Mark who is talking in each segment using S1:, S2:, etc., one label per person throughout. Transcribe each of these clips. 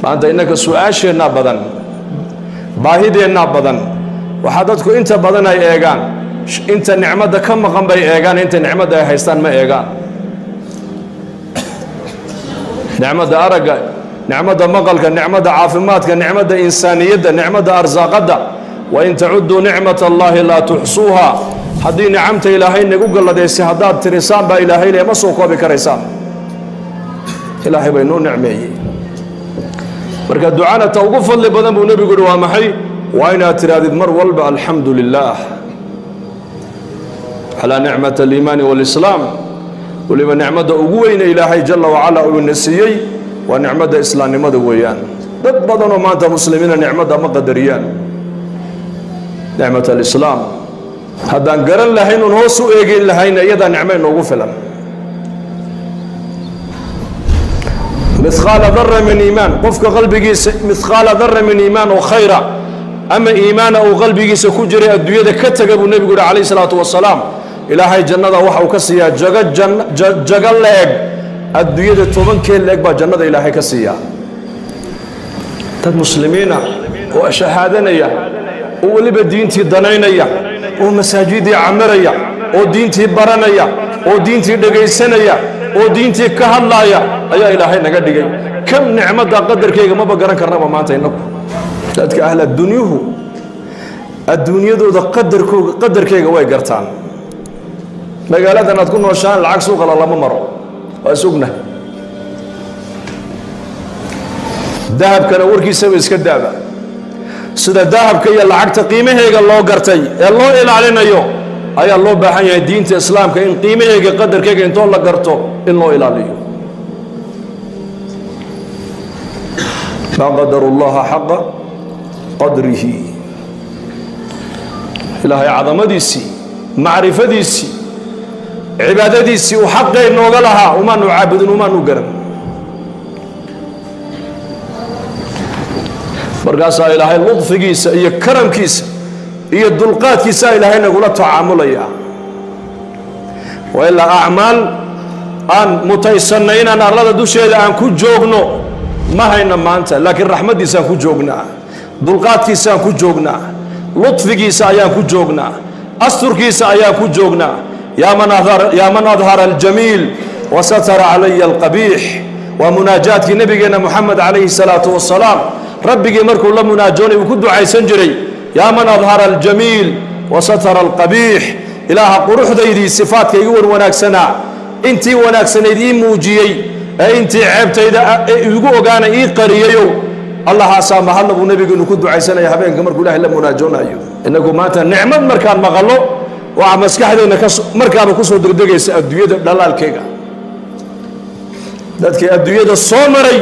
S1: Maanta innaka su-aasheennaa badan, baahideennaa badan. Waxaa dadku inta badan ay eegaan inta nicmadda ka maqan bay eegaan, inta nicmadda ay haystaan ma eegaan. Nicmadda aragga, nicmadda maqalka, nicmadda caafimaadka, nicmadda insaaniyadda, nicmadda arsaaqadda. Wain tacuduu nicmat allaahi laa tuxsuuha. Haddii nicamta Ilaahay nagu galladaysay haddaad tirisaan, baa Ilaahay le, ma soo koobi karaysaan. Ilaahay bay noo nicmeeyey. Marka ducana ta ugu fadli badan buu nebigu yihi waa maxay? Waa inaad tidhaahdid mar walba alxamdu lilaah calaa nicmat aliimaani waalislaam. Weliba nicmadda ugu weyne Ilaahay jalla wacala uu ina siiyey waa nicmadda islaamnimada weeyaan. Dad badanoo maanta muslimiina nicmadda ma qadariyaan, nicmat alislaam. Haddaan garan lahayn uun hoos u eegin lahayna, iyadaa nicmo inoogu filan. Mihqaala dara min iimaan, qofka qalbigiisa mihqaala dara min iimaan oo khayra ama iimaana uu qalbigiisa ku jiray adduunyada ka taga, buu nebigu yihi calayh isalaatu wasalaam, Ilaahay jannada waxa uu ka siiyaa jago, jago la-eg adduunyada tobankee la-eg baa jannada Ilaahay ka siiyaa. Dad muslimiina oo shahaadanaya, oo weliba diintii danaynaya, oo masaajidii camiraya, oo diintii baranaya, oo diintii dhegaysanaya, oo diintii ka hadlaaya ayaa Ilaahay naga dhigay. Kam nicmadda qadarkayga maba garan karnaba maanta innagu. Dadka ahla dunyuhu adduunyadooda qadarkooga, qadarkayga way gartaan. Magaaladan aad ku nooshaan lacag suuqala lama maro, waa isugna. Dahabkana warkiisaba iska daaba. Sida dahabka iyo lacagta qiimaheega loo gartay ee loo ilaalinayo ayaa loo baahan yahay diinta islaamka in qiimaheega, qadarkeega intoo la garto in loo ilaaliyo. Maa qadaru llaha xaqa qadrihi. Ilaahay cadamadiisii, macrifadiisii, cibaadadiisii uu xaqay nooga lahaa umaanu caabudin, umaanu garan. Markaasaa Ilaahay ludfigiisa iyo karamkiisa iyo dulqaadkiisaa Ilaahay nagula tacaamulaya. Waa ilaa acmaal aan mutaysannay inaan arlada dusheeda aan ku joogno ma hayna maanta, laakiin raxmaddiisaan ku joognaa, dulqaadkiisaan ku joognaa, ludfigiisa ayaan ku joognaa, asturkiisa ayaan ku joognaa. Yaa man adhara aljamiil wasatara calaya alqabiix. Waa munaajaadkii nebigeenna Moxamed calayhi salaatu wasalaam rabbigii markuu la munaajoonay uu ku ducaysan jiray: yaa man adhara aljamiil wasatara alqabiix. Ilaaha quruxdaydii, sifaadka igu wan wanaagsanaa, intii wanaagsanayd ii muujiyey ee intii ceebtayda igu ogaana ii qariyayow, Allahaasaa mahadla, buu nebigeenu ku ducaysanaya habeenka markuu Ilahay la munaajoonayo. Innagu maanta nicmad markaan maqallo, waxaa maskaxdeenna markaaba kusoo degdegaysa adduunyada dhalaalkeega. Dadkii adduunyada soo maray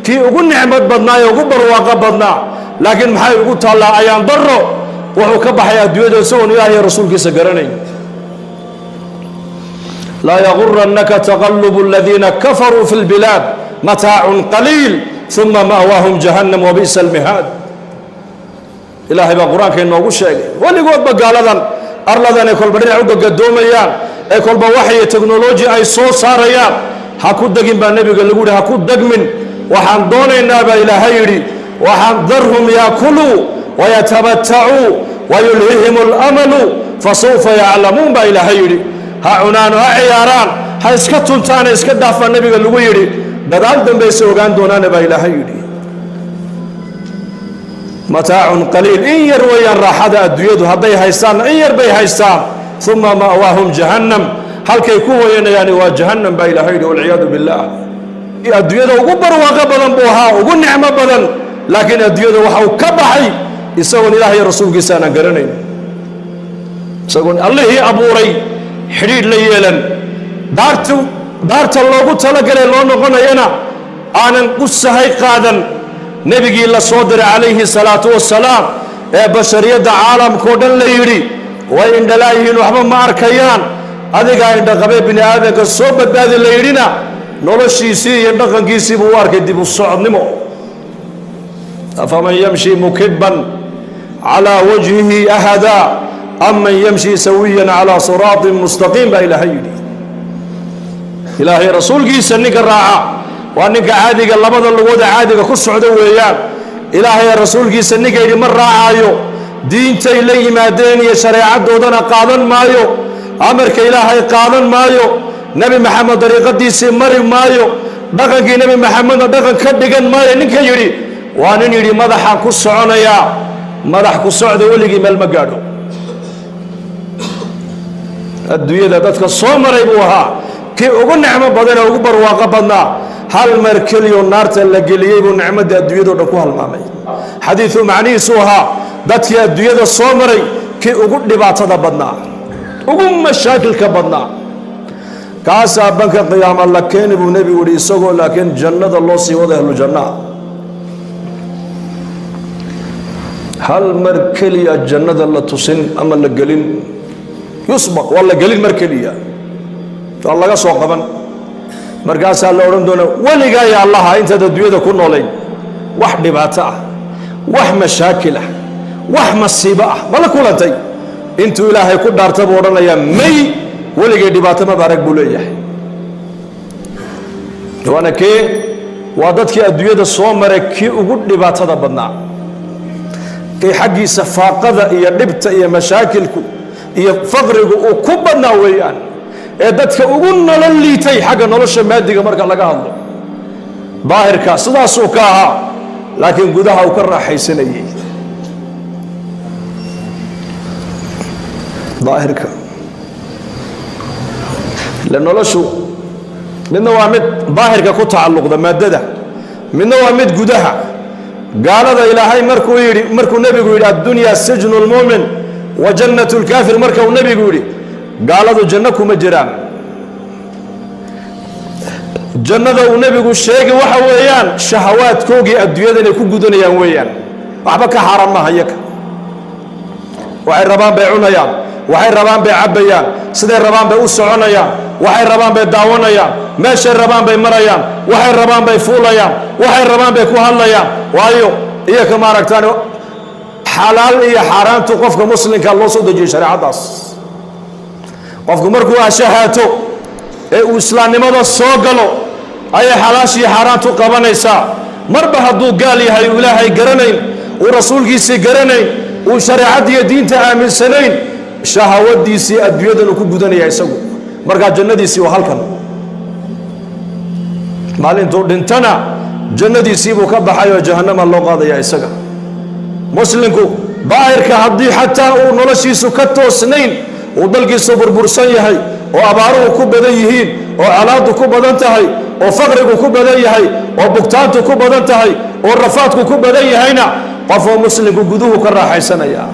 S1: kii ugu nicmad badnaa ee ugu barwaaqo badnaa, laakiin maxay ugu taallaa? Ayaan daro, wuxuu ka baxay adduunyada isagoon Ilaah iyo rasuulkiisa garanayn. Laa yagurannaka taqalubu aladiina kafaruu fi lbilaad, mataacun qaliil uma ma'waahum jahannam wabi'sa almihaad. Ilaahay baa qur-aanka inoogu sheegay weligoodba gaaladan arladan ay kolba dhinac u gagadoomayaan ee kolba waxay technology ay soo saarayaan. Ha ku degin, baa nebiga lagu yidhi, ha ku degmin. Waxaan doonaynaa, baa Ilaahay yidhi, waxaan darhum yaakuluu wayatamatacuu wayulhihim alamalu fasawfa yaclamuun, baa Ilaahay yidhi. Ha cunaano, ha ciyaaraan, ha iska tuntaana, iska dhaaf, baa nebiga lagu yidhi. Gadaal dambayse ogaan doonaana, baa Ilaahay yidhi. Mataacun qaliil, in yar weeyaan raaxada adduunyadu. Hadday haystaanna in yar bay haystaan. Uma ma'waahum jahannam, halkay ku hoyanayaani waa jahannam, baa Ilaahay yidhi, walciyaadu billaah. Adduunyada ugu barwaaqo badan buu ahaa, ugu nicmo badan, laakiin adduunyada waxa uu ka baxay isagoon Ilaah iyo rasuulkiisa aanan garanayn, isagoon Allihii abuuray xidhiidh la yeelan, daartu daarta loogu talagalay loo noqonayana aanan u sahay qaadan, nebigii la soo diray calayhi salaatu wasalaam ee bashariyadda caalamkao dhan la yidhi way indhalaayihiin, waxba ma arkayaan, adigaa indhaqabee bini aadamka soo badbaadi la yidhina, noloshiisii iyo dhaqankiisii buu u arkay dib u socodnimo. Afaman yamshi mukiban calaa wajhihi ahadaa am man yamshi sawiyan calaa siraatin mustaqiim, baa Ilaahay yidhi. Ilaahay rasuulkiisa ninka raaca Waa ninka caadiga, labada lugooda caadiga ku socda weeyaan. Ilaahay rasuulkiisa ninka yidhi ma raacaayo, diintay la yimaadeen iyo shareecadoodana qaadan maayo, amarka Ilaahay qaadan maayo, Nebi Maxamed dariiqadiisii mari maayo, dhaqankii Nebi Maxamedna dhaqan ka dhigan maayo, ninka yidhi waa nin yidhi madaxaan ku soconayaa. Madax ku socda weligii meel ma gaadho. Adduunyada dadka soo maray buu ahaa kii ugu nicmo badan ee ugu barwaaqo badnaa. Hal mar keliyoo naarta la geliyey buu nicmadii adduunyado dhan ku halmaamay. Xadiidu macnihiisu ahaa dadkii adduunyada soo maray kii ugu dhibaatada badnaa, ugu mashaakilka badnaa, kaasaa banka qiyaama la keeni buu nebigu yihi, isagoo laakiin jannada loo sii wada, ahlu jannaa. Hal mar keliya jannada la tusin ama la gelin, yusbaq, waa la gelin mar keliya, waa laga soo qaban. Markaasaa la odhan doonaa: weligaa ya Allaha, intaad adduunyada ku noolayn wax dhibaato ah, wax mashaakil ah, wax masiibo ah ma la kulantay? Intuu Ilaahay ku dhaarta buu odhanayaa: may, weligay dhibaato maba arag, buu leeyahay. Waana kee? Waa dadkii adduunyada soo maray kii ugu dhibaatada badnaa, kii xaggiisa faaqada iyo dhibta iyo mashaakilku iyo faqrigu uu ku badnaa weeyaan, ee dadka ugu nolol liitay xagga nolosha maadiga marka laga hadlo. Daahirka sidaasuu ka ahaa, laakiin gudaha uu ka raaxaysanayey. Daahirka ile noloshu midna waa mid daahirka ku tacalluqda, maaddada, midna waa mid gudaha. Gaalada Ilaahay markuu yidhi, markuu nebigu yidhi addunya sijnu lmuumin wa jannat lkaafir, marka uu nebigu yidhi gaaladu janno kuma jiraan, jannada uu nebigu sheegi waxa weeyaan shahawaadkoogii adduunyada inay ku gudanayaan weeyaan. Waxba ka xaaraan maaha iyaga. Waxay rabaan bay cunayaan, waxay rabaan bay cabbayaan, siday rabaan bay u soconayaan, waxay rabaan bay daawanayaan, meeshay rabaan bay marayaan, waxay rabaan bay fuulayaan, waxay rabaan bay ku hadlayaan. Waayo, iyaka maaragtaan xalaal iyo xaaraantu qofka muslimka loo soo dejiyey shareecaddaas. Qofku markuu ashahaato ee uu islaamnimada soo galo ayay xalaashiiyo xaaraantu qabanaysaa. Marba hadduu gaal yahay, uu Ilaahay garanayn, uu rasuulkiisii garanayn, uu shareecaddiiyo diinta aaminsanayn, shahawadiisii adduunyadan uu ku gudanaya isagu. Markaa jannadiisii waa halkan. Maalintuu dhintana jannadiisii buu ka baxay oo jahannama loo qaadaya isaga. Muslimku daahirka haddii xataa uu noloshiisu ka toosnayn, uu dalkiisu burbursan yahay, oo abaaruhu ku badan yihiin, oo colaaddu ku badan tahay, oo faqrigu ku badan yahay, oo bugtaantu ku badan tahay, oo rafaadku ku badan yahayna, qofoo muslimku guduhu ka raaxaysanaya.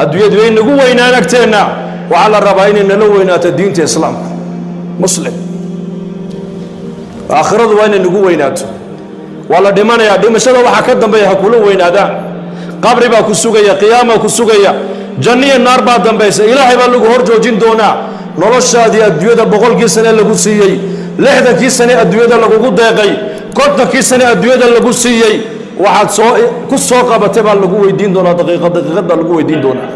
S1: Adduunyadu way nagu weynaan agteenna, waxaa la rabaa inay nala weynaato diinta Islaamka. Muslim, aakhiradu waa inay nagu weynaato. Waa la dhimanayaa, dhimashada waxaa ka dambeeya ha kula weynaadaan. Qabri baa ku sugaya, qiyaamaa ku sugaya, janniya naar baa dambaysa, Ilaahay baa lagu hor joojin doonaa. Noloshaadii adduunyada 100kii sane lagu siiyey, 60kii sane adduunyada lagugu deeqay, 50kii sane adduunyada lagu siiyey, waxaad soo ku soo qabatay baa lagu weydiin doonaa. Daqiiqad daqiiqad baa lagu weydiin doonaa.